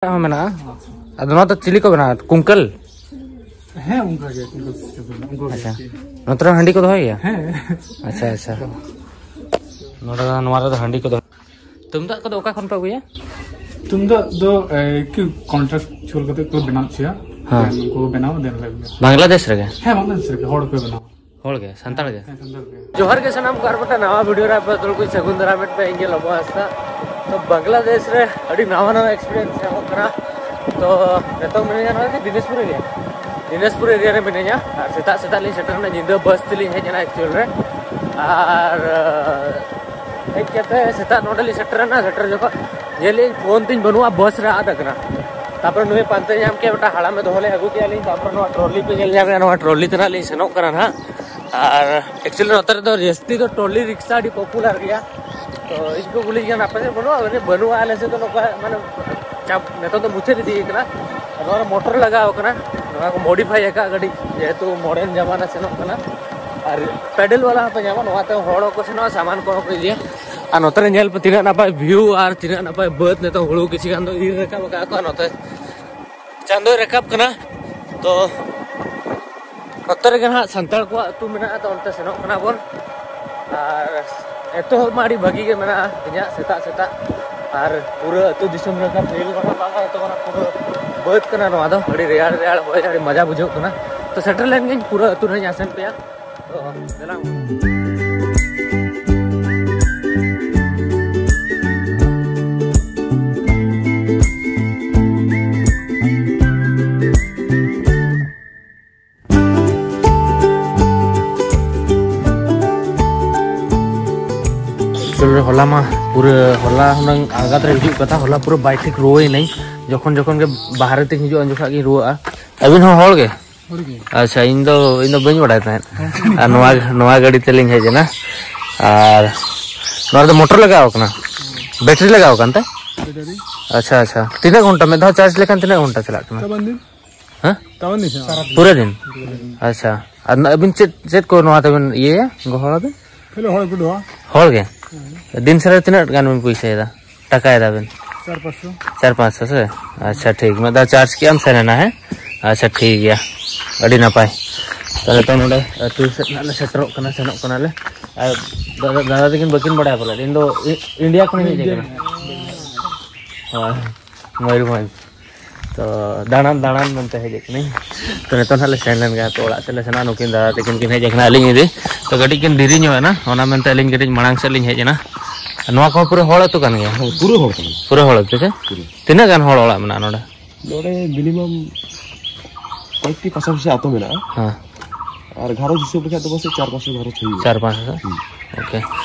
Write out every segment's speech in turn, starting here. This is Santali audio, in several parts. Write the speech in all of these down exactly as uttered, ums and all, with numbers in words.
ᱦᱚᱸ ᱢᱮᱱᱟᱜᱼᱟ᱾ ᱟᱫᱚ ᱱᱚᱣᱟ ᱫᱚ ᱪᱤᱞᱤ ᱠᱚ ᱵᱮᱱᱟᱣᱟ? ᱠᱩᱝᱠᱟᱹᱞ? ᱦᱮᱸ, ᱚᱱᱠᱟ ᱜᱮ, ᱠᱩᱝᱠᱟᱹᱞ system ᱨᱮᱱᱟᱜ, ᱚᱱᱠᱟ ᱜᱮ ᱟᱪᱪᱷᱟ᱾ ᱟᱨᱠᱤ᱾ ᱱᱚᱛᱮ ᱨᱮᱦᱚᱸ ᱦᱟᱺᱰᱤ ᱠᱚ ᱫᱚᱦᱚᱭ ᱜᱮᱭᱟ? ᱦᱮᱸ᱾ ᱟᱪᱪᱷᱟ, ᱟᱪᱪᱷᱟ᱾ ᱱᱚᱰᱮ ᱫᱚ, ᱱᱚᱣᱟ ᱨᱮᱫᱚ ᱦᱟᱺᱰᱤ ᱠᱚ ᱫᱚᱦᱚᱭ᱾ ᱛᱩᱢᱫᱟᱜ ᱠᱚᱫᱚ ᱚᱠᱟ ᱠᱷᱚᱱ ᱯᱮ ᱟᱹᱜᱩᱭᱟ? ᱛᱩᱢᱫᱟᱜ ᱫᱚ, ᱮ, ᱠᱤ contractual ᱠᱟᱛᱮ ᱠᱚ ᱵᱮᱱᱟᱣ ᱦᱚᱪᱚᱭᱟ᱾ ᱦᱮᱸ᱾ ᱩᱱᱠᱩ ᱠᱚ ᱵᱮᱱᱟᱣᱟ, then ᱞᱮ ᱟᱹᱜᱩᱭᱟ᱾ ᱵᱟᱝᱞᱟᱫᱮᱥ ᱨᱮᱜᱮ? ᱦᱮᱸ, ᱵᱟᱝᱞᱟᱫᱮᱥ ᱨᱮᱜᱮ, ᱦᱚᱲ ᱠᱚ ᱵᱮᱱᱟᱣᱟ᱾ ᱦᱚᱲ ᱜᱮ, ᱥᱟᱱᱛᱟᱲ ᱜᱮ? ᱦᱮᱸ, ᱥᱟᱱᱛᱟᱲ ᱜᱮ᱾ ᱡᱚᱦᱟᱨ ᱜᱮ ᱥᱟᱱᱟᱢ ᱠᱚ, ᱟᱨ ᱢᱤᱫᱴᱟᱝ ᱱᱟᱣᱟ video ᱨᱮ ᱟᱯᱮ ᱡᱚᱛᱚ ᱠᱚ ᱥᱟᱹᱜᱩᱱ ᱫᱟᱨᱟᱢᱮᱫ ᱯᱮ, ᱤᱧ ᱜᱮ ᱞᱚᱵᱚ ᱦᱟᱸᱥᱫᱟ᱾ ᱛᱚ, ᱵᱟᱝᱞᱟᱫᱮᱥ ᱨᱮ ᱟᱹᱰᱤ ᱱᱟᱣᱟ ᱱᱟᱣᱟ experience ᱧᱟᱢᱚᱜ ᱠᱟᱱᱟ᱾ ᱛᱚ, ᱱᱤᱛᱚᱝ ᱢᱤᱱᱟᱹᱧᱟ ᱱᱚᱜᱼᱚᱭ ᱫᱤᱱᱟᱡᱽᱯᱩᱨ area, ᱫᱤᱱᱟᱡᱽᱯᱩᱨ area ᱨᱮ ᱢᱤᱱᱟᱹᱧᱟ᱾ ᱟᱨ ᱥᱮᱛᱟᱜ ᱥᱮᱛᱟᱜ ᱞᱤᱧ ᱥᱮᱴᱮᱨ ᱮᱱᱟ, ᱧᱤᱫᱟᱹ bus ᱛᱮᱞᱤᱧ ᱦᱮᱡ ᱮᱱᱟ actual ᱨᱮ᱾ ᱟᱨ, ᱦᱮᱡ ᱠᱟᱛᱮ ᱥᱮᱛᱟᱜ ᱱᱚᱰᱮ ᱞᱤᱧ ᱥᱮᱴᱮᱨ ᱮᱱᱟ᱾ ᱥᱮᱴᱮᱨ ᱡᱚᱠᱷᱚᱱ ᱧᱮᱞ ᱮᱫᱟᱹᱧ phone ᱛᱤᱧ ᱵᱟᱹᱱᱩᱜᱼᱟ, bus ᱨᱮ ᱟᱫ ᱟᱠᱟᱱᱟ᱾ ᱛᱟᱨᱯᱚᱨᱮ ᱱᱩᱭ ᱯᱟᱱᱛᱮ ᱧᱟᱢ ᱠᱮᱫ, ᱢᱤᱫᱴᱟᱝ ᱦᱟᱲᱟᱢᱮ ᱫᱚᱦᱚ ᱞᱮᱫ, ᱟᱹᱜᱩ ᱠᱮᱫᱼᱟ ᱞᱤᱧ᱾ ᱛᱟᱨᱯᱚᱨᱮ ᱱᱚᱣᱟ trolley ᱯᱮ ᱧᱮᱞ ᱧᱟᱢᱮᱫᱼᱟ, ᱱᱚᱣᱟ trolley ᱛᱮ ᱱᱟᱜ ᱞᱤᱧ ᱥᱮᱱᱚᱜ ᱠᱟᱱᱟ ᱱᱟᱦᱟᱜ᱾ ᱟᱨ actually ᱱᱚᱛᱮ ᱨᱮᱫᱚ ᱡᱟᱹᱥᱛᱤ ᱫᱚ trolley ᱨᱤᱠᱥᱟ ᱟᱹᱰᱤ popular ᱜᱮᱭᱟ᱾ ᱛᱚ ᱤᱧ ᱠᱚ ᱠᱩᱞᱤᱧ ᱠᱟᱱᱟ, "ᱟᱯᱮ ᱥᱮᱫ ᱵᱟᱹᱱᱩᱜᱼᱟ?" ᱢᱟᱱᱮ, ᱵᱟᱹᱱᱩᱜᱼᱟ ᱟᱞᱮ ᱥᱮᱫ ᱫᱚ, ᱱᱚᱝᱠᱟ ᱢᱟᱱᱮ ᱪᱟᱯ ᱱᱤᱛᱚᱝ ᱫᱚ ᱢᱩᱪᱟᱹᱫ ᱤᱫᱤ ᱠᱟᱱᱟ᱾ ᱱᱚᱣᱟ ᱨᱮ motor ᱞᱟᱜᱟᱣ ᱠᱟᱱᱟ, ᱱᱚᱣᱟ ᱠᱚ modify ᱟᱠᱟᱫ ᱜᱟᱹᱰᱤ, ᱡᱮᱦᱮᱛᱩ modern ᱡᱟᱢᱟᱱᱟ ᱥᱮᱱᱚᱜ ᱠᱟᱱᱟ᱾ ᱟᱨ paddle ᱵᱟᱞᱟ ᱦᱚᱸᱯᱮ ᱧᱟᱢᱟ, ᱱᱚᱣᱟ ᱛᱮ ᱦᱚᱲ ᱦᱚᱸᱠᱚ ᱥᱮᱱᱚᱜᱼᱟ, ᱥᱟᱢᱟᱱ ᱠᱚᱦᱚᱸ ᱠᱚ ᱤᱫᱤᱭᱟ᱾ ᱟᱨ ᱱᱚᱛᱮ ᱨᱮ ᱧᱮᱞ ᱯᱮ, ᱛᱤᱱᱟᱹᱜ ᱱᱟᱯᱟᱭ view ᱟᱨ ᱛᱤᱱᱟᱹᱜ ᱱᱟᱯᱟᱭ ᱵᱟᱹᱫᱽ᱾ ᱱᱤᱛᱚᱝ ᱦᱩᱲᱩ ᱠᱤᱪᱷᱩ ᱜᱟᱱ ᱫᱚ ᱤᱨ ᱨᱟᱠᱟᱵ ᱟᱠᱟᱫ ᱠᱚ, ᱱᱚᱛᱮ ᱪᱟᱸᱫᱳᱭ ᱨᱟᱠᱟᱵ ᱠᱟᱱᱟ᱾ ᱛᱚ ᱱᱚᱛᱮ ᱨᱮᱜᱮ ᱱᱟᱦᱟᱜ ᱥᱟᱱᱛᱟᱲ ᱠᱚᱣᱟᱜ ᱟᱹᱛᱩ ᱢᱮᱱᱟᱜᱼᱟ, ᱛᱚ ᱚᱱᱛᱮ ᱥᱮᱱᱚᱜ ᱠᱟᱱᱟ ᱵᱚᱱ᱾ ᱟᱨ ᱮᱛᱚᱦᱚᱵ ᱢᱟ ᱟᱹᱰᱤ ᱵᱷᱟᱹᱜᱤ ᱜᱮ ᱢᱮᱱᱟᱜᱼᱟ ᱛᱮᱦᱮᱧᱟᱜ ᱥᱮᱛᱟᱜ ᱥᱮᱛᱟᱜ᱾ ᱟᱨ ᱯᱩᱨᱟᱹ ᱟᱹᱛᱩ ᱫᱤᱥᱚᱢ ᱨᱮ ᱚᱱᱠᱟ ᱯᱷᱤᱞ ᱜᱚᱫᱚᱜ ᱵᱟᱝ ᱮᱛᱚᱦᱚᱵ ᱠᱟᱱᱟ, ᱯᱩᱨᱟᱹ ᱵᱟᱹᱫᱽ ᱠᱟᱱᱟ ᱱᱚᱣᱟ ᱫᱚ, ᱟᱹᱰᱤ ᱨᱮᱭᱟᱲ ᱨᱮᱭᱟᱲ ᱦᱚᱭ, ᱟᱹᱰᱤ ᱢᱚᱡᱟ ᱵᱩᱡᱷᱟᱹᱜ ᱠᱟᱱᱟ᱾ ᱛᱚ ᱥᱮᱴᱮᱨ ᱞᱮᱱ ᱜᱤᱧ, ᱯᱩᱨᱟᱹ ᱟᱹᱛᱩ ᱨᱮᱧ ᱟᱥᱮᱱ ᱯᱮᱭᱟ᱾ ᱛᱚ ᱫᱮᱞᱟ᱾ ᱦᱚᱞᱟ ᱢᱟ ᱯᱩᱨᱟᱹ, ᱦᱚᱞᱟ ᱦᱩᱱᱟᱹᱝ ᱟᱬᱜᱟᱛ ᱨᱮ ᱦᱤᱡᱩᱜ ᱠᱟᱛᱷᱟ, ᱦᱚᱞᱟ ᱯᱩᱨᱟᱹ ᱵᱟᱭ ᱴᱷᱤᱠ ᱨᱩᱣᱟᱹᱭᱮᱱᱟᱹᱧ᱾ ᱡᱚᱠᱷᱚᱱ ᱡᱚᱠᱷᱚᱱ ᱜᱮ ᱵᱟᱦᱨᱮ ᱛᱤᱧ ᱦᱤᱡᱩᱜᱼᱟ, ᱩᱱ ᱡᱚᱠᱷᱚᱱ ᱜᱤᱧ ᱨᱩᱣᱟᱹᱜᱼᱟ᱾ ᱟᱹᱵᱤᱱ ᱦᱚᱸ ᱦᱚᱲ ᱜᱮ? ᱦᱚᱲ ᱜᱮ᱾ ᱟᱪᱪᱷᱟ, ᱤᱧ ᱫᱚ, ᱤᱧ ᱫᱚ ᱵᱟᱹᱧ ᱵᱟᱲᱟᱭ ᱛᱟᱦᱮᱸᱫ᱾ ᱟᱨ ᱱᱚᱣᱟ, ᱱᱚᱣᱟ ᱜᱟᱹᱰᱤ ᱛᱮᱞᱤᱧ ᱦᱮᱡ ᱮᱱᱟ᱾ ᱟᱨ ᱱᱚᱣᱟ ᱨᱮᱫᱚ motor ᱞᱟᱜᱟᱣ ᱠᱟᱱᱟ? ᱵᱮᱴᱨᱤ ᱞᱟᱜᱟᱣ ᱠᱟᱱ ᱛᱮ? ᱵᱮᱴᱟᱨᱤ᱾ ᱟᱪᱪᱷᱟ, ᱟᱪᱪᱷᱟ᱾ ᱛᱤᱱᱟᱹᱜ ᱜᱷᱚᱱᱴᱟ, ᱢᱤᱫ ᱫᱷᱟᱣ charge ᱞᱮᱠᱷᱟᱱ ᱛᱤᱱᱟᱹᱜ ᱜᱷᱚᱱᱴᱟ ᱪᱟᱞᱟᱜ ᱠᱟᱱᱟ? ᱛᱟᱵᱟᱱ ᱫᱤᱱ᱾ ᱦᱮᱸ? ᱛᱟᱵᱟᱱ ᱫᱤᱱ ᱥᱮ? ᱯᱩᱨᱟᱹ ᱫᱤᱱ? ᱯᱩᱨᱟᱹ ᱫᱤᱱ᱾ ᱟᱪᱪᱷᱟ᱾ ᱟᱨ ᱟᱹᱵᱤᱱ ᱪᱮᱫ, ᱪᱮᱫ ᱠᱚ ᱱᱚᱣᱟ ᱛᱮᱵᱤᱱ ᱤᱭᱟᱹᱭᱟ, ᱜᱚᱦᱚᱲᱟᱵᱤᱱ? ᱠᱷᱟᱹᱞᱤ ᱦᱚᱲ ᱠᱚ ᱫᱚᱦᱚ᱾ ᱦᱚᱲ ᱜᱮ? ᱦᱮᱸ᱾ ᱫᱤᱱ ᱥᱟᱨᱟ ᱛᱤᱱᱟᱹᱜ ᱜᱟᱱ ᱵᱤᱱ ᱯᱚᱭᱥᱟᱭᱮᱫᱟ, ᱴᱟᱠᱟᱭᱮᱫᱟ ᱵᱤᱱ? ᱪᱟᱨ ᱯᱟᱸᱪᱥᱚ᱾ ᱪᱟᱨ ᱯᱟᱸᱪᱥᱚ ᱥᱮ? ᱟᱪᱪᱷᱟ, ᱴᱷᱤᱠ, ᱢᱤᱫ ᱫᱷᱟᱣ ᱪᱟᱨᱡᱽ ᱠᱮᱜ ᱟᱢ, ᱥᱮᱱ ᱮᱱᱟ, ᱦᱮᱸ? ᱟᱪᱪᱷᱟ, ᱴᱷᱤᱠ ᱜᱮᱭᱟ, ᱟᱹᱰᱤ ᱱᱟᱯᱟᱭ᱾ ᱛᱟᱦᱞᱮ ᱛᱚ ᱱᱚᱰᱮ ᱟᱹᱛᱩ ᱥᱮᱫ ᱱᱟᱜ ᱞᱮ ᱥᱮᱴᱮᱨᱚᱜ ᱠᱟᱱᱟ, ᱥᱮᱱᱚᱜ ᱠᱟᱱᱟᱞᱮ᱾ ᱟᱨ ᱫᱟᱫᱟ, ᱫᱟᱫᱟ ᱛᱟᱹᱠᱤᱱ ᱵᱟᱹᱠᱤᱱ ᱵᱟᱲᱟᱭᱟ ᱯᱟᱞᱮᱫ, ᱤᱧ ᱫᱚ ᱤ-, ᱤᱱᱰᱤᱭᱟ ᱠᱷᱚᱱᱤᱧ ᱦᱮᱡ ᱟᱠᱟᱱᱟ᱾ ᱦᱳᱭ, ᱢᱚᱭᱩᱨᱵᱷᱚᱸᱡᱽ᱾ ᱛᱚ ᱫᱟᱬᱟᱱ, ᱫᱟᱬᱟᱱ ᱢᱮᱱᱛᱮ ᱦᱮᱡ ᱟᱠᱟᱱᱟᱹᱧ᱾ ᱛᱚ ᱱᱤᱛᱚᱜ ᱱᱟᱦᱟᱜ ᱞᱮ ᱥᱮᱱ ᱞᱮᱱ ᱜᱮ, ᱛᱚ ᱚᱲᱟᱜ ᱥᱮᱫ ᱞᱮ ᱥᱮᱱᱚᱜᱼᱟ᱾ ᱱᱩᱠᱤᱱ ᱫᱟᱫᱟ ᱛᱟᱹᱠᱤᱱ ᱠᱤᱱ ᱦᱮᱡ ᱟᱠᱟᱱᱟ ᱟᱹᱞᱤᱧ ᱤᱫᱤ᱾ ᱛᱚ ᱠᱟᱹᱴᱤᱡ ᱠᱤᱱ ᱫᱮᱨᱤ ᱧᱚᱜ ᱮᱱᱟ, ᱚᱱᱟ ᱢᱮᱱᱛᱮ ᱟᱹᱞᱤᱧ ᱠᱟᱹᱴᱤᱡ ᱢᱟᱲᱟᱝ ᱥᱮᱫ ᱞᱤᱧ ᱦᱮᱡ ᱮᱱᱟ᱾ ᱱᱚᱣᱟ ᱠᱚᱦᱚᱸ ᱯᱩᱨᱟᱹ ᱦᱚᱲ ᱟᱹᱛᱩ ᱠᱟᱱ ᱜᱮᱭᱟ? ᱦᱳᱭ, ᱯᱩᱨᱟᱹ ᱦᱚᱲ ᱠᱟᱱᱟ᱾ ᱯᱩᱨᱟᱹ ᱦᱚᱲ ᱟᱹᱛᱩ ᱥᱮ? ᱯᱩᱨᱟᱹ᱾ ᱛᱤᱱᱟᱹᱜ ᱜᱟᱱ ᱦᱚᱲ ᱚᱲᱟᱜ ᱢᱮᱱᱟᱜᱼᱟ ᱱᱚᱰᱮ? ᱱᱚᱰᱮ ᱢᱤᱱᱤᱢᱟᱢ ᱠᱚᱭᱮᱠᱴᱤ ᱯᱟᱥᱟᱯᱟᱥᱤ ᱟᱛᱳ ᱢᱮᱱᱟᱜᱼᱟ᱾ ᱦᱮᱸ᱾ ᱟᱨ ᱜᱷᱟᱨᱚᱸᱡᱽ ᱦᱤᱥᱟᱹᱵ ᱞᱮᱠᱷᱟᱱ ᱫᱚ ᱯᱟᱥᱮᱡ ᱪᱟᱨ ᱯᱟᱸᱪᱥᱚ ᱜᱷᱟᱨᱚᱸᱡᱽ ᱦᱩᱭᱩᱜᱼᱟ᱾ ᱪᱟᱨ ᱯᱟᱸᱪᱥᱚ? ᱦᱩᱸ᱾ ᱳᱠᱮ᱾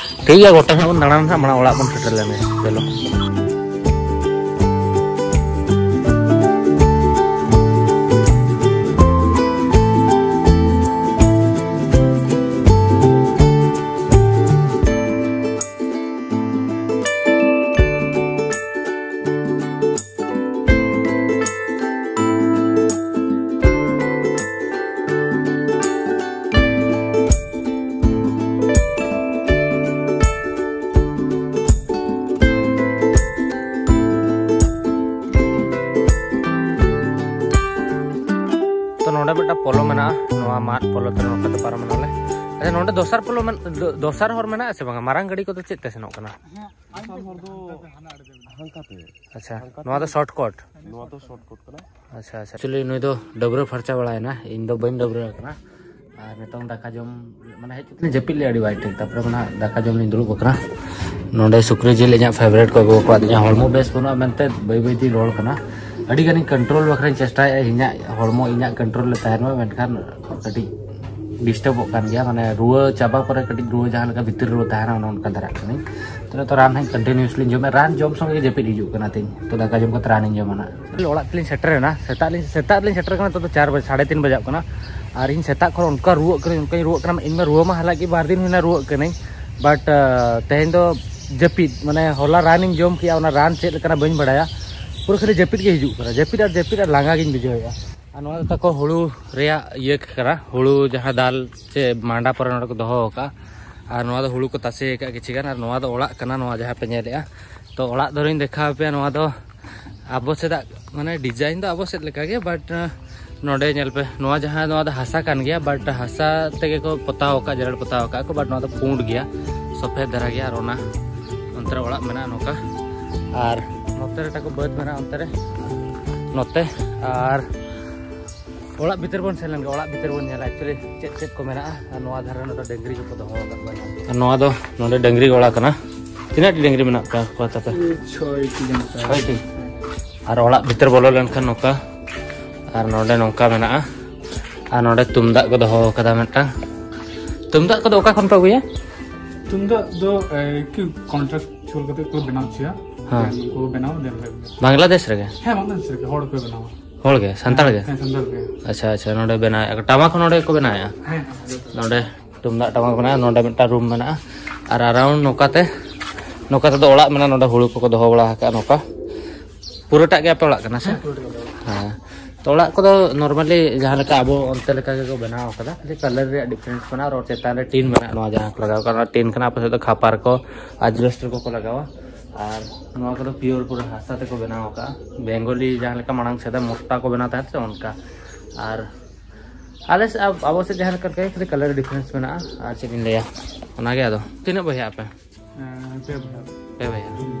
ᱴᱷᱤᱠ ᱜᱮᱭᱟ, ᱜᱚᱴᱟ ᱦᱟᱸᱜ ᱵᱚᱱ ᱫᱟᱬᱟᱱᱟ ᱦᱟᱸᱜ, ᱢᱟᱲᱟᱝ ᱚᱲᱟᱜ ᱵᱚᱱ ᱥᱮᱴᱮᱨ ᱞᱮᱱ ᱜᱮ᱾ ᱪᱚᱞᱚ᱾ ᱛᱚ, ᱱᱚᱰᱮ ᱢᱤᱫᱴᱟᱝ ᱯᱳᱞᱳ ᱢᱮᱱᱟᱜᱼᱟ, ᱱᱚᱣᱟ ᱢᱟᱫ ᱯᱳᱞᱳ ᱛᱮ ᱱᱚᱝᱠᱟ ᱛᱮ ᱯᱟᱨᱚᱢ ᱮᱱᱟᱞᱮ᱾ ᱟᱪᱪᱷᱟ, ᱱᱚᱰᱮ ᱫᱚᱥᱟᱨ ᱯᱳᱞᱳ ᱢᱮᱱ-, ᱫᱚ-, ᱫᱚᱥᱟᱨ ᱦᱚᱨ ᱢᱮᱱᱟᱜᱼᱟ ᱥᱮ ᱵᱟᱝᱟ? ᱢᱟᱨᱟᱝ ᱜᱟᱹᱰᱤ ᱠᱚᱫᱚ ᱪᱮᱫ ᱛᱮ ᱥᱮᱱᱚᱜ ᱠᱟᱱᱟ? ᱫᱚᱥᱟᱨ ᱦᱚᱨ ᱫᱚ ᱦᱟᱱᱠᱟ ᱛᱮ᱾ ᱟᱪᱪᱷᱟ, ᱦᱟᱱᱠᱟ ᱱᱚᱣᱟ ᱫᱚ ᱛᱮ᱾ ᱥᱚᱨᱴ ᱠᱟᱴ᱾ ᱱᱚᱣᱟ ᱫᱚ ᱥᱚᱨᱴ ᱠᱟᱴ ᱠᱟᱱᱟ᱾ ᱟᱪᱪᱷᱟ, ᱟᱪᱪᱷᱟ᱾ ᱮᱠᱪᱩᱭᱮᱞᱤ ᱱᱩᱭ ᱫᱚ ᱰᱟᱹᱵᱽᱨᱟᱹ ᱯᱷᱟᱨᱪᱟ ᱵᱟᱲᱟᱭᱮᱱᱟ, ᱤᱧ ᱫᱚ ᱵᱟᱹᱧ ᱰᱟᱹᱵᱽᱨᱟᱹ ᱟᱠᱟᱱᱟ᱾ ᱟᱨ ᱱᱤᱛᱚᱝ ᱫᱟᱠᱟ ᱡᱚᱢ, ᱢᱟᱱᱮ, ᱦᱮᱡ ᱠᱟᱛᱮ ᱡᱟᱹᱯᱤᱫ ᱞᱮ ᱟᱹᱰᱤ ᱵᱟᱭ ᱴᱷᱤᱠ, ᱛᱟᱨᱯᱚᱨᱮ ᱢᱟ ᱱᱟᱦᱟᱜ ᱫᱟᱠᱟ ᱡᱚᱢ ᱞᱤᱧ ᱫᱩᱲᱩᱵ ᱟᱠᱟᱱᱟ᱾ ᱱᱚᱰᱮ ᱥᱩᱠᱨᱤ ᱡᱤᱞ ᱤᱧᱟᱹᱜ ᱯᱷᱮᱵᱟᱨᱮᱴ ᱠᱚ ᱟᱹᱜᱩ ᱟᱠᱟᱫᱤᱧᱟ, ᱦᱚᱲᱢᱚ ᱵᱮᱥ ᱵᱟᱹᱱᱩᱜᱼᱟ ᱢᱮᱱᱛᱮ ᱵᱟᱹᱭ ᱵᱟᱹᱭ ᱛᱤᱧ ᱨᱚᱲ ᱠᱟᱱᱟ᱾ ᱟᱹᱰᱤ ᱜᱟᱱᱤᱧ ᱠᱚᱱᱴᱨᱳᱞ ᱵᱟᱠᱷᱨᱟᱧ ᱪᱮᱥᱴᱟᱭᱮᱫᱼᱟ, ᱤᱧᱟᱹᱜ ᱦᱚᱲᱢᱚ ᱤᱧᱟᱹᱜ ᱠᱚᱱᱴᱨᱳᱞ ᱨᱮ ᱛᱟᱦᱮᱱ ᱢᱟ, ᱢᱮᱱᱠᱷᱟᱱ ᱠᱟᱹᱴᱤᱡ ᱰᱤᱥᱴᱟᱵᱚᱜ ᱠᱟᱱ ᱜᱮᱭᱟ, ᱢᱟᱱᱮ, ᱨᱩᱣᱟᱹ ᱪᱟᱵᱟ ᱯᱚᱨᱮ ᱠᱟᱹᱴᱤᱡ ᱨᱩᱣᱟᱹ ᱡᱟᱦᱟᱸ ᱞᱮᱠᱟ ᱵᱷᱤᱛᱤᱨ ᱨᱩᱣᱟᱹ ᱛᱟᱦᱮᱱᱟ, ᱚᱱᱮ ᱚᱱᱠᱟ ᱫᱷᱟᱨᱟᱜ ᱠᱟᱹᱱᱟᱹᱧ᱾ ᱛᱚ ᱱᱤᱛᱚᱜ ᱨᱟᱱ ᱦᱟᱸᱜ ᱠᱚᱱᱴᱤᱱᱤᱭᱩᱥᱞᱤᱧ ᱡᱚᱢᱮᱫ, ᱨᱟᱱ ᱡᱚᱢ ᱥᱚᱸᱜᱮ ᱜᱮ ᱡᱟᱹᱯᱤᱫ ᱦᱤᱡᱩᱜ ᱠᱟᱱᱟ ᱛᱤᱧ᱾ ᱛᱚ ᱫᱟᱠᱟ ᱡᱚᱢ ᱠᱟᱛᱮ ᱨᱟᱱᱤᱧ ᱡᱚᱢᱟ ᱱᱟᱜ᱾ ᱚᱲᱟᱜ ᱛᱮᱞᱤᱧ ᱥᱮᱴᱮᱨᱮᱱᱟ, ᱥᱮᱛᱟᱜ ᱞᱤᱧ, ᱥᱮᱛᱟᱜ ᱨᱮᱞᱤᱧ ᱥᱮᱴᱮᱨ ᱠᱟᱱᱟ, ᱱᱤᱛᱚᱜ ᱫᱚ ᱪᱟᱨ ᱵᱟᱡᱮ, ᱥᱟᱲᱮ ᱛᱤᱱ ᱵᱟᱡᱟᱜ ᱠᱟᱱᱟ᱾ ᱟᱨ ᱤᱧ ᱥᱮᱛᱟᱜ ᱠᱷᱚᱱ ᱚᱱᱠᱟ ᱨᱩᱣᱟᱹᱜ ᱠᱟᱹᱱᱟᱹᱧ, ᱚᱱᱠᱟᱧ ᱨᱩᱣᱟᱹᱜ ᱠᱟᱱᱟ, ᱤᱧ ᱢᱟ ᱨᱩᱣᱟᱹ ᱢᱟ ᱦᱟᱞᱟᱜ ᱜᱮ ᱵᱟᱨ ᱫᱤᱱ ᱦᱩᱭᱱᱟ ᱨᱩᱣᱟᱹᱜ ᱠᱟᱹᱱᱟᱹᱧ, but, ᱟ, ᱛᱮᱦᱮᱧ ᱫᱚ ᱡᱟᱹᱯᱤᱫ, ᱢᱟᱱᱮ, ᱦᱚᱞᱟ ᱨᱟᱱᱤᱧ ᱡᱚᱢ ᱠᱮᱜᱼᱟ, ᱚᱱᱟ ᱨᱟᱱ ᱪᱮᱫ ᱞᱮᱠᱟᱱᱟ ᱵᱟᱹᱧ ᱵᱟᱲᱟᱭᱟ, ᱯᱩᱨᱟᱹ ᱠᱷᱟᱹᱞᱤ ᱡᱟᱹᱯᱤᱫ ᱜᱮ ᱦᱤᱡᱩᱜ ᱠᱟᱱᱟ, ᱡᱟᱹᱯᱤᱫ ᱟᱨ ᱡᱟᱹᱯᱤᱫ ᱟᱨ ᱞᱟᱸᱜᱟ ᱜᱤᱧ ᱵᱩᱡᱷᱟᱹᱣᱮᱫᱼᱟ᱾ ᱟᱨ ᱱᱚᱣᱟ ᱫᱚ ᱛᱟᱠᱚ ᱦᱩᱲᱩ ᱨᱮᱭᱟᱜ ᱤᱭᱟᱹ ᱠᱟᱱᱟ, ᱦᱩᱲᱩ ᱡᱟᱦᱟᱸ ᱫᱟᱞ ᱪᱮ ᱢᱟᱸᱰᱟ ᱯᱚᱨᱮ ᱱᱚᱰᱮ ᱠᱚ ᱫᱚᱦᱚ ᱟᱠᱟᱫᱼᱟ᱾ ᱟᱨ ᱱᱚᱣᱟ ᱫᱚ ᱦᱩᱲᱩ ᱠᱚ ᱛᱟᱥᱮ ᱟᱠᱟᱫ ᱠᱤᱪᱷᱩ ᱜᱟᱱ, ᱟᱨ ᱱᱚᱣᱟ ᱫᱚ ᱚᱲᱟᱜ ᱠᱟᱱᱟ, ᱱᱚᱣᱟ ᱡᱟᱦᱟᱸ ᱯᱮ ᱧᱮᱞᱮᱫᱼᱟ᱾ ᱛᱚ ᱚᱲᱟᱜ ᱫᱷᱚᱨᱮᱧ ᱫᱮᱠᱷᱟᱣ ᱟᱯᱮᱭᱟ᱾ ᱱᱚᱣᱟ ᱫᱚ ᱟᱵᱚ ᱥᱮᱫᱟᱜ, ᱢᱟᱱᱮ ᱰᱤᱡᱟᱭᱤᱱ ᱫᱚ ᱟᱵᱚ ᱥᱮᱫ ᱞᱮᱠᱟᱜᱮ, ᱵᱟᱴ ᱱᱚᱰᱮ ᱧᱮᱞ ᱯᱮ, ᱱᱚᱣᱟ ᱡᱟᱦᱟᱸ, ᱱᱚᱣᱟ ᱫᱚ ᱦᱟᱥᱟ ᱠᱟᱱ ᱜᱮᱭᱟ, ᱵᱟᱴ ᱦᱟᱥᱟ ᱛᱮᱜᱮ ᱠᱚ ᱯᱚᱛᱟᱣ ᱟᱠᱟᱫ, ᱡᱮᱨᱮᱲ ᱯᱚᱛᱟᱣ ᱟᱠᱟᱫ ᱠᱚ, ᱵᱟᱴ ᱱᱚᱣᱟ ᱫᱚ ᱯᱩᱸᱰ ᱜᱮᱭᱟ, ᱥᱚᱯᱷᱮᱫ ᱫᱷᱟᱨᱟ ᱜᱮᱭᱟ᱾ ᱟᱨ ᱚᱱᱟ ᱚᱱᱛᱮ ᱨᱮ ᱚᱲᱟᱜ ᱢᱮᱱᱟᱜᱼᱟ ᱱᱚᱝᱠᱟ, ᱟᱨ ᱱᱚᱛᱮ ᱨᱮ ᱛᱟᱠᱚ ᱵᱟᱹᱫᱽ ᱢᱮᱱᱟᱜᱼᱟ ᱚᱱᱛᱮ ᱨᱮ, ᱱᱚᱛᱮ᱾ ᱟᱨ ᱚᱲᱟᱜ ᱵᱷᱤᱛᱤᱨ ᱵᱚᱱ ᱥᱮᱱ ᱞᱮᱱ ᱜᱮ, ᱚᱲᱟᱜ ᱵᱷᱤᱛᱤᱨ ᱵᱚᱱ ᱧᱮᱞᱟ actually ᱪᱮᱫ ᱪᱮᱫ ᱠᱚ ᱢᱮᱱᱟᱜᱼᱟ᱾ ᱟᱨ ᱱᱚᱣᱟ ᱫᱷᱟᱨᱮ ᱱᱚᱰᱮ ᱰᱟᱹᱝᱨᱤ ᱠᱚᱠᱚ ᱫᱚᱦᱚ ᱟᱠᱟᱫ ᱠᱚᱣᱟ᱾ ᱟᱨ ᱱᱚᱣᱟ ᱫᱚ ᱱᱚᱰᱮ ᱰᱟᱹᱝᱨᱤ ᱜᱚᱲᱟ ᱠᱟᱱᱟ᱾ ᱛᱤᱱᱟᱹᱜ ᱴᱤ ᱰᱟᱹᱝᱨᱤ ᱢᱮᱱᱟᱜ ᱠᱚᱣᱟ, ᱠᱚᱣᱟ ᱛᱟᱯᱮ? ᱪᱷᱚᱭ ᱴᱤ ᱜᱟᱱ ᱞᱮᱠᱟ᱾ ᱪᱷᱚᱭ ᱴᱤ? ᱟᱨ ᱚᱲᱟᱜ ᱵᱷᱤᱛᱤᱨ ᱵᱚᱞᱚ ᱞᱮᱱᱠᱷᱟᱱ ᱱᱚᱝᱠᱟ, ᱟᱨ ᱱᱚᱰᱮ ᱱᱚᱝᱠᱟ ᱢᱮᱱᱟᱜᱼᱟ᱾ ᱟᱨ ᱱᱚᱰᱮ ᱛᱩᱢᱫᱟᱜ ᱠᱚ ᱫᱚᱦᱚ ᱟᱠᱟᱫᱟ ᱢᱤᱫᱴᱟᱝ᱾ ᱛᱩᱢᱫᱟᱜ ᱠᱚᱫᱚ ᱚᱠᱟ ᱠᱷᱚᱱ ᱯᱮ ᱟᱹᱜᱩᱭᱟ? ᱛᱩᱢᱫᱟᱜ ᱫᱚ ᱮ, ᱠᱤ ᱠᱚᱱᱴᱨᱟᱠᱪᱩᱭᱟᱞ ᱠᱟᱛᱮ ᱠᱚ ᱵᱮᱱᱟᱣ ᱦᱚᱪᱚᱭᱟ᱾ ᱦᱮᱸ᱾ ᱩᱱᱠᱩ ᱵᱮᱱᱟᱣ ᱫᱮᱱ ᱞᱮ ᱟᱹᱜᱩᱭᱟ᱾ ᱵᱟᱝᱞᱟᱫᱮᱥ ᱨᱮᱜᱮ? ᱦᱮᱸ, ᱵᱟᱝᱞᱟᱫᱮᱥ ᱨᱮᱜᱮ ᱦᱚᱲ ᱠᱚ ᱵᱮᱱᱟᱣᱟ᱾ ᱦᱚᱲ ᱜᱮ, ᱥᱟᱱᱛᱟᱲ ᱜᱮ? ᱦᱮᱸ, ᱥᱟᱱᱛᱟᱲ ᱜᱮ᱾ ᱟᱪᱪᱷᱟ, ᱟᱪᱪᱷᱟ, ᱱᱚᱰᱮ ᱵᱮᱱᱟᱣᱮᱫᱼᱟ ᱠᱚ᱾ ᱴᱟᱢᱟᱠ ᱦᱚᱸ ᱱᱚᱰᱮ ᱜᱮᱠᱚ ᱵᱮᱱᱟᱣᱮᱫᱼᱟ? ᱦᱮᱸ, ᱦᱮᱸ, ᱡᱚᱛᱚ᱾ ᱱᱚᱰᱮ ᱛᱩᱢᱫᱟᱜ ᱴᱟᱢᱟᱠ ᱢᱮᱱᱟᱜᱼᱟ, ᱱᱚᱰᱮ ᱢᱤᱫᱴᱟᱝ ᱨᱩᱢ ᱢᱮᱱᱟᱜᱼᱟ᱾ ᱟᱨ ᱟᱨᱟᱣᱩᱱᱰ ᱱᱚᱝᱠᱟᱛᱮ, ᱱᱚᱝᱠᱟ ᱛᱮᱫᱚ ᱚᱲᱟᱜ ᱢᱮᱱᱟᱜᱼᱟ, ᱱᱚᱰᱮ ᱦᱩᱲᱩ ᱠᱚᱠᱚ ᱫᱚᱦᱚ ᱵᱟᱲᱟ ᱟᱠᱟᱫᱼᱟ ᱱᱚᱝᱠᱟ᱾ ᱯᱩᱨᱟᱹᱴᱟᱜ ᱜᱮ ᱟᱯᱮ ᱚᱲᱟᱜ ᱠᱟᱱᱟ ᱥᱮ? ᱦᱮᱸ, ᱯᱩᱨᱟᱹᱴᱟᱜ ᱜᱮ ᱟᱞᱮ ᱚᱲᱟᱜ᱾ ᱦᱮᱸ᱾ ᱛᱚ ᱚᱲᱟᱜ ᱠᱚᱫᱚ normally ᱡᱟᱦᱟᱸ ᱞᱮᱠᱟ ᱟᱵᱚ ᱚᱱᱛᱮ ᱞᱮᱠᱟ ᱜᱮᱠᱚ ᱵᱮᱱᱟᱣ ᱟᱠᱟᱫᱟ, ᱠᱷᱟᱹᱞᱤ ᱠᱟᱞᱟᱨ ᱨᱮᱭᱟᱜ ᱰᱤᱯᱷᱟᱨᱮᱱᱥ ᱢᱮᱱᱟᱜᱼᱟ᱾ ᱟᱨ ᱪᱮᱛᱟᱱ ᱨᱮ ᱴᱤᱱ ᱢᱮᱱᱟᱜᱼᱟ, ᱱᱚᱣᱟ ᱡᱟᱦᱟᱸ ᱠᱚ ᱞᱟᱜᱟᱣ ᱠᱟᱜᱼᱟ, ᱚᱱᱟ ᱴᱤᱱ ᱠᱟᱱᱟ᱾ ᱟᱯᱮ ᱥᱮᱫ ᱫᱚ ᱠᱷᱟᱯᱟᱨ ᱠᱚ, ᱟᱡᱽᱵᱮᱥᱴᱟᱨ ᱠᱚᱠᱚ ᱞᱟᱜᱟᱣᱟ᱾ ᱟᱨ ᱱᱚᱣᱟ ᱠᱚᱫᱚ ᱯᱤᱭᱳᱨ ᱯᱩᱨᱟᱹ ᱦᱟᱥᱟ ᱛᱮᱠᱚ ᱵᱮᱱᱟᱣ ᱟᱠᱟᱫᱼᱟ᱾ ᱵᱮᱝᱜᱚᱞᱤ ᱡᱟᱦᱟᱸ ᱞᱮᱠᱟ ᱢᱟᱲᱟᱝ ᱥᱮᱫᱟᱭ ᱢᱚᱴᱟ ᱠᱚ ᱵᱮᱱᱟᱣ ᱛᱟᱦᱮᱸᱫ ᱥᱮ, ᱚᱱᱠᱟ᱾ ᱟᱨ ᱟᱞᱮ ᱥᱮᱫ, ᱟᱵ-, ᱟᱵᱚ ᱥᱮᱫ ᱡᱟᱦᱟᱸ ᱞᱮᱠᱟ, ᱠᱷᱟᱹᱞᱤ ᱠᱟᱞᱟᱨ ᱰᱤᱯᱷᱟᱨᱮᱱᱥ ᱢᱮᱱᱟᱜᱼᱟ᱾ ᱟᱨ ᱪᱮᱫ ᱤᱧ ᱞᱟᱹᱭᱟ, ᱚᱱᱟᱜᱮ᱾ ᱟᱫᱚ ᱛᱤᱱᱟᱹᱜ ᱵᱚᱭᱦᱟᱜ ᱟᱯᱮ? ᱦᱮᱸ, ᱯᱮ ᱵᱚᱭᱦᱟ᱾ ᱯᱮ ᱵᱚᱭᱦᱟ᱾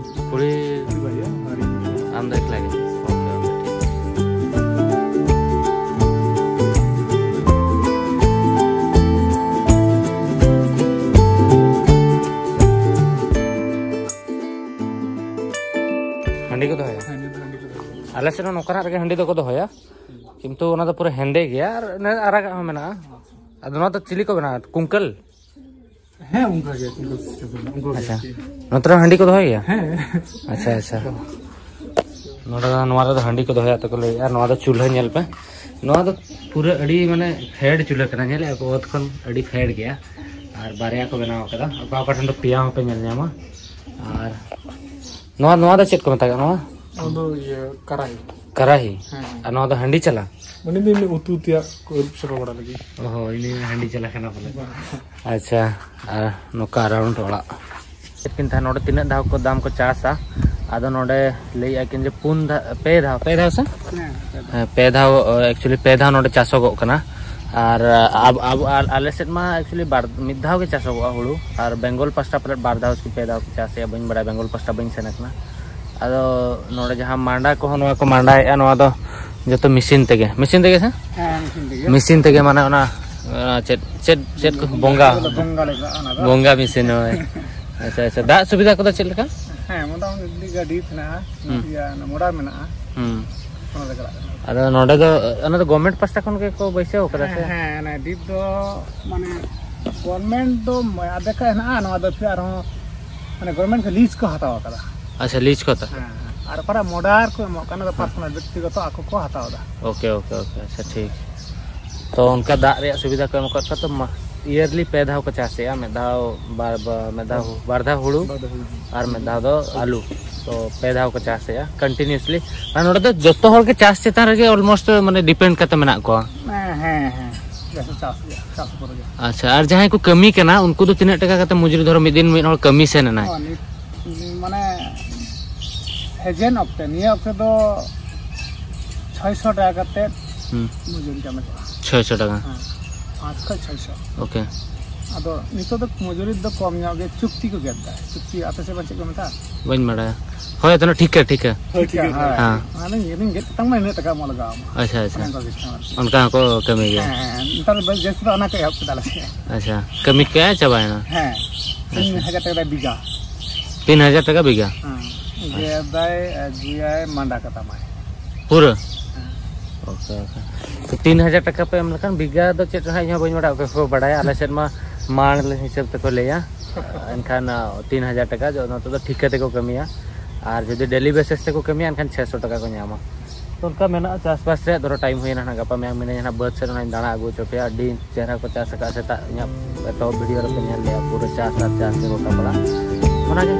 ᱠᱩᱲᱤ? ᱠᱩᱲᱤ ᱵᱚᱭᱦᱟ ᱟᱨ ᱤᱧ᱾ ᱟᱢ ᱫᱚ ᱮᱠᱞᱟ ᱜᱮ? ᱳᱠᱮ, ᱳᱠᱮ, ᱴᱷᱤᱠ᱾ ᱦᱟᱺᱰᱤ ᱠᱚ ᱫᱚᱦᱚᱭᱟ? ᱦᱮᱸ, ᱱᱤᱭᱟᱹ ᱫᱚ ᱦᱟᱺᱰᱤ ᱠᱚ ᱫᱚᱦᱚᱭᱟ᱾ ᱟᱞᱮ ᱥᱮᱫ ᱦᱚᱸ ᱱᱚᱝᱠᱟᱱᱟᱜ ᱨᱮᱜᱮ ᱦᱟᱺᱰᱤ ᱫᱚᱠᱚ ᱫᱚᱦᱚᱭᱟ, ᱠᱤᱱᱛᱩ ᱚᱱᱟ ᱫᱚ ᱯᱩᱨᱟᱹ ᱦᱮᱸᱫᱮ ᱜᱮᱭᱟ᱾ ᱟᱨ ᱚᱱᱮ ᱟᱨᱟᱜᱟᱜ ᱦᱚᱸ ᱢᱮᱱᱟᱜᱼᱟ᱾ ᱟᱫᱚ ᱱᱚᱣᱟ ᱫᱚ ᱪᱤᱞᱤ ᱠᱚ ᱵᱮᱱᱟᱣᱟ? ᱠᱩᱝᱠᱟᱹᱞ? ᱦᱮᱸ, ᱚᱱᱠᱟ ᱜᱮ, ᱠᱩᱝᱠᱟᱹᱞ ᱥᱤᱥᱴᱮᱢ ᱨᱮᱱᱟᱜ, ᱚᱱᱠᱟ ᱜᱮ ᱟᱪᱪᱷᱟ᱾ ᱟᱨᱠᱤ᱾ ᱱᱚᱛᱮ ᱨᱮ ᱦᱟᱺᱰᱤ ᱠᱚ ᱫᱚᱦᱚᱭ ᱜᱮᱭᱟ? ᱦᱮᱸ᱾ ᱟᱪᱪᱷᱟ, ᱟᱪᱪᱷᱟ᱾ ᱱᱚᱰᱮ ᱫᱚ, ᱱᱚᱣᱟ ᱨᱮᱫᱚ ᱦᱟᱺᱰᱤ ᱠᱚ ᱫᱚᱦᱚᱭᱟ ᱛᱚ ᱠᱚ ᱞᱟᱹᱭᱮᱫᱼᱟ᱾ ᱱᱚᱣᱟ ᱫᱚ ᱪᱩᱞᱦᱟᱹ ᱧᱮᱞ ᱯᱮ, ᱱᱚᱣᱟ ᱫᱚ ᱯᱩᱨᱟᱹ ᱟᱹᱰᱤ, ᱢᱟᱱᱮ, ᱯᱷᱮᱰ ᱪᱩᱞᱦᱟᱹ ᱠᱟᱱᱟ, ᱧᱮᱞᱮᱫᱼᱟ ᱠᱚ ᱚᱛ ᱠᱷᱚᱱ ᱟᱹᱰᱤ ᱯᱷᱮᱰ ᱜᱮᱭᱟ᱾ ᱟᱨ ᱵᱟᱨᱭᱟ ᱠᱚ ᱵᱮᱱᱟᱣ ᱟᱠᱟᱫᱟ, ᱚᱠᱟ ᱚᱠᱟ ᱴᱷᱮᱱ ᱫᱚ ᱯᱮᱭᱟ ᱦᱚᱸᱯᱮ ᱧᱮᱞ ᱧᱟᱢᱟ᱾ ᱟᱨ ᱱᱚᱣᱟ, ᱱᱚᱣᱟ ᱫᱚ ᱪᱮᱫ ᱠᱚ ᱢᱮᱛᱟᱜ ᱠᱟᱱᱟ ᱱᱚᱣᱟ? ᱚᱱᱟ ᱫᱚ ᱤᱭᱟᱹ, ᱠᱟᱨᱟᱦᱤ᱾ ᱠᱟᱨᱟᱦᱤ? ᱦᱮᱸ, ᱦᱮᱸ᱾ ᱟᱨ ᱱᱚᱣᱟ ᱫᱚ ᱦᱟᱺᱰᱤ ᱪᱟᱞᱟ? ᱩᱱᱤ ᱫᱚ ᱮᱢᱱᱤ ᱩᱛᱩ ᱛᱮᱭᱟᱜ ᱠᱚ ᱟᱹᱨᱩᱵ ᱥᱟᱯᱷᱟ ᱵᱟᱲᱟ ᱞᱟᱹᱜᱤᱫ᱾ ᱚ ᱦᱚᱸ, ᱩᱱᱤ ᱦᱟᱺᱰᱤ ᱪᱟᱞᱟ ᱠᱟᱱᱟ ᱵᱚᱞᱮ᱾ ᱵᱟᱝ᱾ ᱟᱪᱪᱷᱟ, ᱟᱨ ᱱᱚᱝᱠᱟ ᱨᱟᱣᱩᱱᱰ ᱚᱲᱟᱜ᱾ ᱠᱤᱱ ᱛᱟᱦᱮᱸ ᱱᱚᱰᱮ ᱛᱤᱱᱟᱹᱜ ᱫᱷᱟᱣ ᱠᱚ ᱫᱟᱢ ᱠᱚ ᱪᱟᱥᱟ᱾ ᱟᱫᱚ ᱱᱚᱰᱮ ᱞᱟᱹᱭᱮᱫᱼᱟ ᱠᱤᱱ ᱡᱮ ᱯᱩᱱ ᱫᱷᱟᱣ, ᱯᱮ ᱫᱷᱟᱣ, ᱯᱮ ᱫᱷᱟᱣ ᱥᱮ? ᱦᱮᱸ, ᱯᱮ ᱫᱷᱟᱣ᱾ ᱦᱮᱸ, ᱯᱮ ᱫᱷᱟᱣ, actually ᱯᱮ ᱫᱷᱟᱣ ᱱᱚᱰᱮ ᱪᱟᱥᱚᱜᱚᱜ ᱠᱟᱱᱟ᱾ ᱟᱨ ᱟᱵ-, ᱟᱵ-, ᱟᱨ ᱟᱞᱮ ᱥᱮᱫ ᱢᱟ actually ᱵᱟᱨ, ᱢᱤᱫ ᱫᱷᱟᱣ ᱜᱮ ᱪᱟᱥᱚᱜᱚᱜᱼᱟ ᱦᱩᱲᱩ, ᱟᱨ ᱵᱮᱝᱜᱚᱞ ᱯᱟᱥᱴᱟ ᱯᱟᱞᱮᱫ ᱵᱟᱨ ᱫᱷᱟᱣ ᱥᱮ ᱯᱮ ᱫᱷᱟᱣ ᱠᱚ ᱪᱟᱥᱮᱜᱼᱟ, ᱵᱟᱹᱧ ᱵᱟᱲᱟᱭᱟ, ᱵᱮᱝᱜᱚᱞ ᱯᱟᱥᱴᱟ ᱵᱟᱹᱧ ᱥᱮᱱ ᱟᱠᱟᱱᱟ᱾ ᱟᱫᱚ ᱱᱚᱰᱮ ᱡᱟᱦᱟᱸ ᱢᱟᱸᱰᱟ ᱠᱚᱦᱚᱸ ᱱᱚᱣᱟ ᱠᱚ ᱢᱟᱸᱰᱟᱭᱮᱜᱼᱟ, ᱱᱚᱣᱟ ᱫᱚ ᱡᱚᱛᱚ ᱢᱮᱥᱤᱱ ᱛᱮᱜᱮ, ᱢᱮᱥᱤᱱ ᱛᱮᱜᱮ ᱥᱮ? ᱦᱮᱸ, ᱢᱮᱥᱤᱱ ᱛᱮᱜᱮ᱾ ᱢᱮᱥᱤᱱ ᱛᱮᱜᱮ, ᱢᱟᱱᱮ ᱚᱱᱟ, ᱚᱱᱟ ᱪᱮᱫ, ᱪᱮᱫ, ᱪᱮᱫ ᱠᱚ? ᱵᱚᱸᱜᱟ᱾ ᱵᱚᱸᱜᱟ ᱞᱮᱠᱟ ᱚᱱᱟ ᱫᱚ᱾ ᱵᱚᱸᱜᱟ ᱢᱮᱥᱤᱱ, ᱦᱳᱭ᱾ ᱟᱪᱪᱷᱟ, ᱟᱪᱪᱷᱟ᱾ ᱫᱟᱜ ᱥᱩᱵᱤᱫᱷᱟ ᱠᱚᱫᱚ ᱪᱮᱫ ᱞᱮᱠᱟ? ᱦᱮᱸ, ᱢᱚᱴᱟᱢᱩᱴᱤ ᱰᱤᱯ ᱦᱮᱱᱟᱜᱼᱟ, ᱦᱩᱸ᱾ ᱤᱭᱟᱹ, ᱚᱱᱟ ᱢᱚᱰᱟ ᱢᱮᱱᱟᱜᱼᱟ᱾ ᱦᱩᱸ᱾ ᱚᱱᱟ ᱛᱮᱜᱮ ᱫᱟᱜ ᱠᱟᱱᱟ᱾ ᱟᱫᱚ ᱱᱚᱰᱮ ᱫᱚ, ᱚᱱᱟ ᱫᱚ ᱜᱚᱵᱷᱢᱮᱱᱴ ᱯᱟᱥᱴᱟ ᱠᱷᱚᱱ ᱜᱮᱠᱚ ᱵᱟᱹᱭᱥᱟᱹᱣ ᱠᱟᱫᱟ ᱥᱮ? ᱦᱮᱸ, ᱦᱮᱸ, ᱚᱱᱟ ᱰᱤᱯ ᱫᱚ ᱢᱟᱱᱮ ᱜᱚᱵᱷᱢᱮᱱᱴ ᱫᱚ ᱟᱫᱷᱮᱠᱟ ᱦᱮᱱᱟᱜᱼᱟ, ᱱᱚᱣᱟ ᱫᱚ ᱯᱷᱤᱨ ᱟᱨᱦᱚᱸ ᱢᱟᱱᱮ ᱜᱚᱵᱷᱢᱮᱱᱴ ᱠᱷᱚᱱ ᱞᱤᱡ ᱠᱚ ᱦᱟᱛᱟᱣ ᱠᱟᱫᱟ᱾ ᱟᱪᱪᱷᱟ, ᱞᱤᱡ ᱠᱚ ᱦᱟᱛᱟᱣ᱾ ᱦᱮᱸ, ᱦᱮᱸ᱾ ᱟᱨ ᱚᱠᱟᱨᱮ ᱢᱚᱰᱟᱨ ᱠᱚ ᱮᱢᱚᱜ ᱠᱟᱱᱟ, ᱚᱱᱟ ᱫᱚ ᱦᱮᱸ᱾ ᱯᱟᱨᱥᱚᱱᱟᱞ ᱵᱮᱠᱛᱤᱜᱚᱛᱚ ᱟᱠᱚ ᱠᱚ ᱦᱟᱛᱟᱣ ᱮᱫᱟ᱾ ᱳᱠᱮ, ᱳᱠᱮ, ᱳᱠᱮ, ᱟᱪᱪᱷᱟ, ᱴᱷᱤᱠ᱾ ᱛᱚ ᱚᱱᱠᱟ ᱫᱟᱜ ᱨᱮᱭᱟᱜ ᱥᱩᱵᱤᱫᱷᱟ ᱠᱚ ᱮᱢ ᱟᱠᱟᱫ ᱠᱚᱣᱟ, ᱛᱚ ᱢᱟ-, ᱤᱭᱟᱨᱞᱤ ᱯᱮ ᱫᱷᱟᱣ ᱠᱚ ᱪᱟᱥᱮᱜᱼᱟ, ᱢᱤᱫ ᱫᱷᱟᱣ ᱵᱟᱨ, ᱵᱟ-, ᱢᱤᱫ ᱫᱷᱟᱣ, ᱦᱮᱸ᱾ ᱵᱟᱨ ᱫᱷᱟᱣ ᱦᱩᱲᱩ ᱵᱟᱨ ᱫᱷᱟᱣ ᱦᱩᱲᱩ᱾ ᱟᱨ ᱢᱤᱫ ᱫᱷᱟᱣ ᱫᱚ ᱟᱹᱞᱩ᱾ ᱛᱚ ᱯᱮ ᱫᱷᱟᱣ ᱠᱚ ᱪᱟᱥᱮᱜᱼᱟ ᱠᱚᱱᱴᱤᱱᱤᱭᱩᱥᱞᱤ᱾ ᱢᱟᱱᱮ ᱱᱚᱰᱮ ᱫᱚ ᱡᱚᱛᱚ ᱦᱚᱲ ᱜᱮ ᱪᱟᱥ ᱪᱮᱛᱟᱱ ᱨᱮᱜᱮ ᱚᱞᱢᱳᱥᱴ ᱢᱟᱱᱮ ᱰᱤᱯᱮᱱᱰ ᱠᱟᱛᱮ ᱢᱮᱱᱟᱜ ᱠᱚᱣᱟ᱾ ᱦᱮᱸ, ᱦᱮᱸ, ᱦᱮᱸ᱾ ᱡᱚᱛᱚ ᱪᱟᱥ ᱜᱮᱭᱟ, ᱪᱟᱥ ᱩᱯᱚᱨ ᱜᱮ᱾ ᱟᱪᱪᱷᱟ, ᱟᱨ ᱡᱟᱦᱟᱸᱭ ᱠᱚ ᱠᱟᱹᱢᱤ ᱠᱟᱱᱟ, ᱩᱱᱠᱩ ᱫᱚ ᱛᱤᱱᱟᱹᱜ ᱴᱟᱠᱟ ᱠᱟᱛᱮ ᱢᱚᱡᱩᱨᱤ? ᱫᱷᱚᱨᱚ ᱢᱤᱫ ᱫᱤᱱ ᱢᱤᱫ ᱦᱚᱲ ᱠᱟᱹᱢᱤ ᱥᱮᱱ ᱮᱱᱟᱭ᱾ ᱚ, ᱱᱤᱛ, ᱢᱟᱱᱮ ᱥᱤᱡᱮᱱ ᱚᱠᱛᱮ, ᱱᱤᱭᱟᱹ ᱚᱠᱛᱮ ᱫᱚ ᱪᱷᱚᱭᱥᱚ ᱴᱟᱠᱟ ᱠᱟᱛᱮ ᱦᱩᱸ᱾ ᱢᱚᱡᱩᱨᱤ ᱠᱟᱹᱢᱤ ᱠᱚᱜᱼᱟ᱾ ᱪᱷᱚᱭᱥᱚ ᱴᱟᱠᱟ? ᱦᱮᱸ, ᱯᱟᱸᱪ ᱠᱷᱚᱡ ᱪᱷᱚᱭᱥᱚ᱾ ᱳᱠᱮ᱾ ᱟᱫᱚ ᱱᱤᱛᱚᱜ ᱫᱚ ᱢᱚᱡᱩᱨᱤ ᱫᱚ ᱠᱚᱢ ᱧᱚᱜ ᱜᱮ, ᱪᱩᱠᱛᱤ ᱠᱚ ᱜᱮᱫ ᱮᱫᱟ᱾ ᱪᱩᱠᱛᱤ, ᱟᱯᱮ ᱥᱮᱫ ᱢᱟ ᱪᱮᱫ ᱠᱚ ᱢᱮᱛᱟᱜᱼᱟ? ᱵᱟᱹᱧ ᱵᱟᱲᱟᱭᱟ᱾ ᱦᱳᱭ, ᱛᱟᱦᱚᱞᱮ ᱴᱷᱤᱠᱟᱹ, ᱴᱷᱤᱠᱟᱹ᱾ ᱦᱳᱭ, ᱴᱷᱤᱠᱟᱹ, ᱴᱷᱤᱠᱟᱹ᱾ ᱦᱳᱭ᱾ ᱦᱮᱸ᱾ ᱚᱱᱟ ᱫᱚ ᱤᱧ ᱜᱮᱫ ᱛᱟᱢ ᱢᱟ, ᱤᱱᱟᱹᱜ ᱴᱟᱠᱟ ᱮᱢᱚᱜ ᱞᱟᱜᱟᱣ ᱟᱢᱟ᱾ ᱟᱪᱪᱷᱟ, ᱟᱪᱪᱷᱟ᱾ ᱚᱱᱮ ᱚᱱᱠᱟ ᱥᱤᱥᱴᱮᱢ ᱟᱨᱠᱤ᱾ ᱚᱱᱠᱟ ᱦᱚᱸᱠᱚ ᱠᱟᱹᱢᱤ ᱜᱮᱭᱟ? ᱦᱮᱸ, ᱦᱮᱸ, ᱦᱮᱸ᱾ ᱱᱮᱛᱟᱨ ᱫᱚ ᱡᱟᱹᱥᱛᱤ ᱫᱚ ᱚᱱᱟ ᱠᱚ ᱮᱦᱚᱵ ᱠᱮᱫᱟ ᱟᱞᱮ ᱥᱮᱫ᱾ ᱟᱪᱪᱷᱟ, ᱠᱟᱹᱢᱤ ᱠᱮᱜᱼᱟᱭ, ᱪᱟᱵᱟᱭᱮᱱᱟ? ᱦᱮᱸ, ᱟᱪᱪᱷᱟ᱾ ᱛᱤᱱ ᱦᱟᱡᱟᱨ ᱴᱟᱠᱟ ᱵᱤᱜᱷᱟ᱾ ᱛᱤᱱ ᱦᱟᱡᱟᱨ ᱴᱟᱠᱟ ᱵᱤᱜᱷᱟ? ᱦᱮᱸ, ᱟᱪᱪᱷᱟ᱾ ᱜᱮᱫᱟᱭ, ᱟᱹᱜᱩᱭᱟᱭ, ᱢᱟᱸᱰᱟ ᱠᱟᱛᱟᱢᱟᱭ᱾ ᱯᱩᱨᱟᱹ? ᱦᱮᱸ᱾ Okay, okay. ᱛᱚ, ᱛᱤᱱ ᱦᱟᱡᱟᱨ ᱴᱟᱠᱟ ᱯᱮ ᱮᱢ ᱞᱮᱠᱷᱟᱱ ᱵᱤᱜᱷᱟ ᱫᱚ ᱪᱮᱫ ᱨᱮᱦᱟᱸᱜ ᱤᱧ ᱦᱚᱸ ᱵᱟᱹᱧ ᱵᱟᱲᱟᱭᱟ, ᱚᱠᱚᱭ ᱠᱚ ᱵᱟᱲᱟᱭᱟ᱾ ᱟᱞᱮ ᱥᱮᱫ ᱢᱟ ᱢᱟᱲ ᱦᱤᱥᱟᱹᱵ ᱛᱮᱠᱚ ᱞᱟᱹᱭᱟ᱾ ᱮᱱᱠᱷᱟᱱ, ᱟ, ᱛᱤᱱ ᱦᱟᱡᱟᱨ ᱴᱟᱠᱟ ᱡᱚ-, ᱱᱚᱛᱮ ᱫᱚ ᱴᱷᱤᱠᱟᱹ ᱛᱮᱠᱚ ᱠᱟᱹᱢᱤᱭᱟ᱾ ᱟᱨ ᱡᱩᱫᱤ ᱰᱮᱞᱤ ᱵᱮᱥᱤᱥ ᱛᱮᱠᱚ ᱠᱟᱹᱢᱤᱭᱟ, ᱮᱱᱠᱷᱟᱱ ᱪᱷᱮ ᱥᱚ ᱴᱟᱠᱟ ᱠᱚ ᱧᱟᱢᱟ᱾ ᱛᱚ, ᱚᱱᱠᱟ ᱢᱮᱱᱟᱜᱼᱟ ᱪᱟᱥᱵᱟᱥ ᱨᱮᱭᱟᱜ᱾ ᱫᱷᱚᱨᱚ, ᱴᱟᱭᱤᱢ ᱦᱩᱭᱮᱱᱟ, ᱱᱟᱦᱟᱜ ᱜᱟᱯᱟ ᱢᱮᱭᱟᱝ ᱢᱮᱱᱟᱧ ᱦᱟᱸᱜ ᱵᱟᱹᱫᱽ ᱥᱮᱫ ᱦᱚᱸᱧ ᱫᱟᱬᱟ ᱟᱹᱜᱩ ᱦᱚᱪᱚ ᱯᱮᱭᱟ᱾ ᱟᱹᱰᱤ ᱪᱮᱦᱨᱟ ᱠᱚ ᱪᱟᱥ ᱟᱠᱟᱫᱼᱟ᱾ ᱥᱮᱛᱟᱜ ᱤᱧᱟᱹᱜ ᱮᱛᱚᱦᱚᱵ ᱵᱷᱤᱰᱤᱭᱳ ᱨᱮᱯᱮ ᱧᱮᱞ ᱞᱮᱜᱼᱟ, ᱯᱩᱨᱟᱹ ᱪᱟᱥ ᱟᱨ ᱪᱟᱥ ᱜᱮ ᱜᱚᱴᱟ ᱯᱟᱲᱟ᱾ ᱚᱱᱟᱜᱮ᱾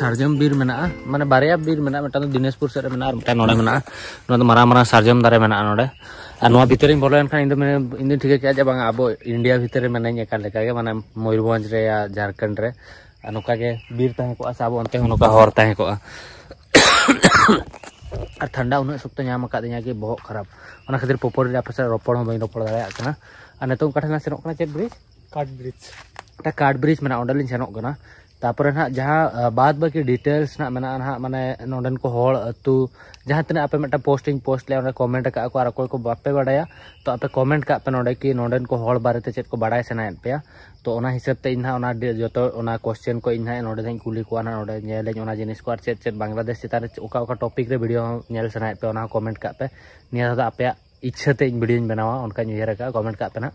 ᱥᱟᱨᱡᱚᱢ ᱵᱤᱨ ᱢᱮᱱᱟᱜᱼᱟ, ᱢᱟᱱᱮ ᱵᱟᱨᱭᱟ ᱵᱤᱨ ᱢᱮᱱᱟᱜᱼᱟ, ᱢᱤᱫᱴᱟᱝ ᱫᱚ ᱫᱤᱱᱟᱡᱽᱯᱩᱨ ᱥᱮᱫ ᱨᱮ ᱢᱮᱱᱟᱜᱼᱟ ᱟᱨ ᱢᱤᱫᱴᱟᱝ ᱱᱚᱰᱮ ᱢᱮᱱᱟᱜᱼᱟ᱾ ᱱᱚᱣᱟ ᱫᱚ ᱢᱟᱨᱟᱝ ᱢᱟᱨᱟᱝ ᱥᱟᱨᱡᱚᱢ ᱫᱟᱨᱮ ᱢᱮᱱᱟᱜᱼᱟ ᱱᱚᱰᱮ᱾ ᱟᱨ ᱱᱚᱣᱟ ᱵᱷᱤᱛᱨᱤᱧ ᱵᱚᱞᱚᱭᱮᱱ ᱠᱷᱟᱱ ᱤᱧ ᱫᱚ ᱢᱟᱱᱮ ᱤᱧ ᱫᱚᱧ ᱴᱷᱤᱠᱟᱹ ᱠᱮᱫᱼᱟ ᱡᱮ ᱵᱟᱝᱟ ᱟᱵᱚ ᱤᱱᱰᱤᱭᱟ ᱵᱷᱤᱛᱨᱤ ᱨᱮ ᱢᱮᱱᱟᱹᱧ ᱮᱠᱟᱞ ᱞᱮᱠᱟ ᱜᱮ, ᱢᱟᱱᱮ ᱢᱚᱭᱩᱨᱵᱷᱚᱸᱡᱽ ᱨᱮ ᱭᱟ ᱡᱷᱟᱲᱠᱷᱚᱸᱰ ᱨᱮ᱾ ᱟᱨ ᱱᱚᱝᱠᱟ ᱜᱮ ᱵᱤᱨ ᱛᱟᱦᱮᱸ ᱠᱚᱜᱼᱟ ᱥᱮ ᱟᱵᱚ ᱚᱱᱛᱮ ᱦᱚᱸ ᱱᱚᱝᱠᱟ ᱦᱚᱨ ᱛᱟᱦᱮᱸ ᱠᱚᱜᱼᱟ᱾ ᱟᱨ ᱴᱷᱟᱱᱰᱟ ᱩᱱᱟᱹᱜ ᱥᱚᱠᱛᱚ ᱧᱟᱢ ᱟᱠᱟᱫᱤᱧᱟ ᱠᱤ ᱵᱚᱦᱚᱜ ᱠᱷᱟᱨᱟᱯ, ᱚᱱᱟ ᱠᱷᱟᱹᱛᱤᱨ ᱯᱚᱯᱚᱨ ᱨᱮ ᱟᱯᱮ ᱥᱟᱶ ᱨᱚᱯᱚᱲ ᱦᱚᱸ ᱵᱟᱹᱧ ᱨᱚᱯᱚᱲ ᱫᱟᱲᱮᱭᱟᱜ ᱠᱟᱱᱟ᱾ ᱟᱨ ᱱᱤᱛᱚᱝ ᱚᱠᱟ ᱴᱷᱮᱱ ᱞᱟᱝ ᱥᱮᱱᱚᱜ ᱠᱟᱱᱟ? ᱪᱮᱫ ᱵᱨᱤᱡᱽ? ᱠᱟᱴ ᱵᱨᱤᱡᱽ᱾ ᱢᱤᱫᱴᱟᱝ ᱠᱟᱴ ᱵᱨᱤᱡᱽ ᱢᱮᱱᱟᱜᱼᱟ, ᱚᱸᱰᱮ ᱞᱤᱧ ᱥᱮᱱᱚᱜ ᱠᱟᱱᱟ᱾ ᱛᱟᱨᱯᱚᱨᱮ ᱱᱟᱦᱟᱜ ᱡᱟᱦᱟᱸ, ᱟ, ᱵᱟᱫ ᱵᱟᱹᱠᱤ ᱰᱤᱴᱮᱞᱥ ᱱᱟᱦᱟᱜ ᱢᱮᱱᱟᱜᱼᱟ ᱱᱟᱦᱟᱜ, ᱢᱟᱱᱮ ᱱᱚᱰᱮᱱ ᱠᱚ ᱦᱚᱲ ᱟᱹᱛᱩ, ᱡᱟᱦᱟᱸ ᱛᱤᱱᱟᱹᱜ ᱟᱯᱮ ᱢᱤᱫᱴᱟᱝ ᱯᱳᱥᱴ ᱤᱧ ᱯᱳᱥᱴ ᱞᱮᱫᱼᱟ, ᱚᱸᱰᱮ ᱠᱚᱢᱮᱱᱴ ᱟᱠᱟᱫ ᱠᱚ, ᱟᱨ ᱚᱠᱚᱭ ᱠᱚ ᱵᱟᱯᱮ ᱵᱟᱰᱟᱭᱟ, ᱛᱚ ᱟᱯᱮ ᱠᱚᱢᱮᱱᱴ ᱠᱟᱜ ᱯᱮ ᱱᱚᱰᱮ ᱠᱤ ᱱᱚᱰᱮᱱ ᱠᱚ ᱦᱚᱲ ᱵᱟᱨᱮᱛᱮ ᱪᱮᱫ ᱠᱚ ᱵᱟᱰᱟᱭ ᱥᱟᱱᱟᱭᱮᱫ ᱯᱮᱭᱟ᱾ ᱛᱚ ᱚᱱᱟ ᱦᱤᱥᱟᱹᱵ ᱛᱮ ᱤᱧ ᱱᱟᱦᱟᱜ ᱚᱱᱟ ᱰᱤ-, ᱡᱚᱛᱚ ᱚᱱᱟ ᱠᱚᱥᱪᱮᱱ ᱠᱚ ᱤᱧ ᱱᱟᱦᱟᱜ ᱱᱚᱰᱮ ᱱᱟᱦᱟᱜ ᱤᱧ ᱠᱩᱞᱤ ᱠᱚᱣᱟ ᱱᱟᱦᱟᱜ, ᱱᱚᱰᱮ ᱧᱮᱞᱟᱹᱧ ᱚᱱᱟ ᱡᱤᱱᱤᱥ ᱠᱚ, ᱟᱨ ᱪᱮᱫ ᱪᱮᱫ ᱵᱟᱝᱞᱟᱫᱮᱥ ᱪᱮᱛᱟᱱ ᱨᱮ ᱚᱠᱟ ᱚᱠᱟ ᱴᱚᱯᱤᱠ ᱨᱮ ᱵᱷᱤᱰᱤᱭᱳ ᱧᱮᱞ ᱥᱟᱱᱟᱭᱮᱫ ᱯᱮᱭᱟ, ᱚᱱᱟ ᱦᱚᱸ ᱠᱚᱢᱮᱱᱴ ᱠᱟᱜ ᱯᱮ᱾ ᱱᱤᱭᱟᱹ ᱫᱷᱟᱣ ᱫᱚ ᱟᱯᱮᱭᱟᱜ ᱤᱪᱪᱷᱟᱹ ᱛᱮ ᱤᱧ ᱵᱷᱤᱰᱤᱭᱳᱧ ᱵᱮᱱᱟᱣᱟ, ᱚᱱᱠᱟᱧ ᱩᱭᱦᱟᱹᱨ ᱟᱠᱟᱫᱼᱟ, ᱠᱚᱢᱮᱱᱴ ᱠᱟᱜ ᱯᱮ ᱱᱟᱦᱟᱜ᱾